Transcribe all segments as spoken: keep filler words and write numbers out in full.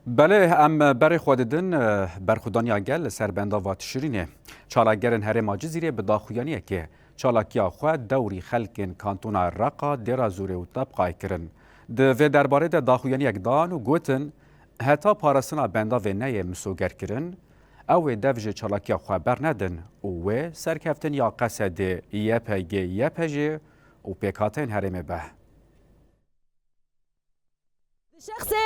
Belê, em berê xwe didin, e, berxwedaniya gel li ser bendava Tişrînê. Çalakgerên herêma Cizîrê bi daxuyaniyekê çalakiya xwe dewrî xelkên kantona Reqa, Dêra Zorê û Tebqayê kirin. Di vê derbarê de daxuyaniyek dan û gotin, heta parastina bendavê neyê misogerkirin, ew ê dev ji çalakiya xwe bernedin û wê serkeftin ya Qesedê, Y P G, Y P J û pêkhateyên herêmê be. Di şexsê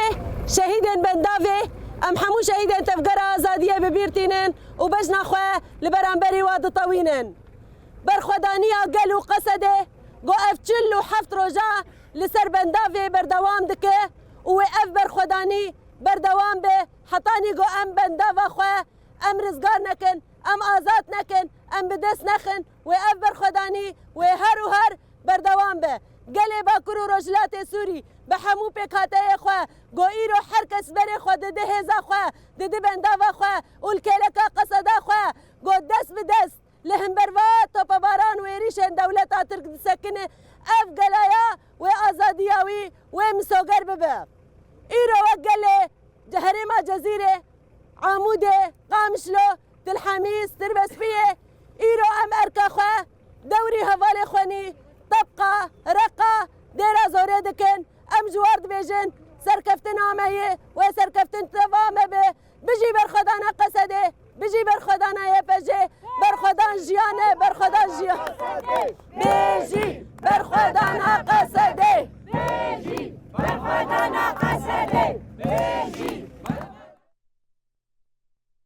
şehîdên bendavê, em hemû şehîdên Tevgera Azadiyê bi bîr tînin û bejna xwe li beramberî wa ditewînin. Berxwedaniya gel û Qesedê, ku ev çil û heft roja li ser bendavê berdewam dike û wê ev berxwedanî berdewam be, hetanî ku em bendava xwe em rizgar nekin, em azad nekin, em bi dest nexin, wê ev berxwedanî wê her û her berdewam be. Gelê Bakur û Rojhilatê Sûrî bi hemû pêkhateyê xwe, ku îro her kes berê xwe didi hêza xwe, didi bendava xwe û li kêleka Qeseda xwe, ku dest bi dest li hember va topebaran û êrîşên dewleta Tirk disekine, ev gelaya wê azadiya wî wê misoger bibe. Îro wek gelê herêma Cezîrê, Amûdê, Qamişlo, Tilhemîz, Tirbespiyê, îro em erka xwe dewrî hevalê xwenî, Tebqa, Reqa, Dêra Zorê dikin. Em ji war dibêjin, serkeftin ameye, wê serkeftin dewam be. Bijî berxwedana Qesedê, bijî berxwedana Y P J, berxwedan jiyan e, berxwedan jiyan. Bijî berxwedana Qesedê.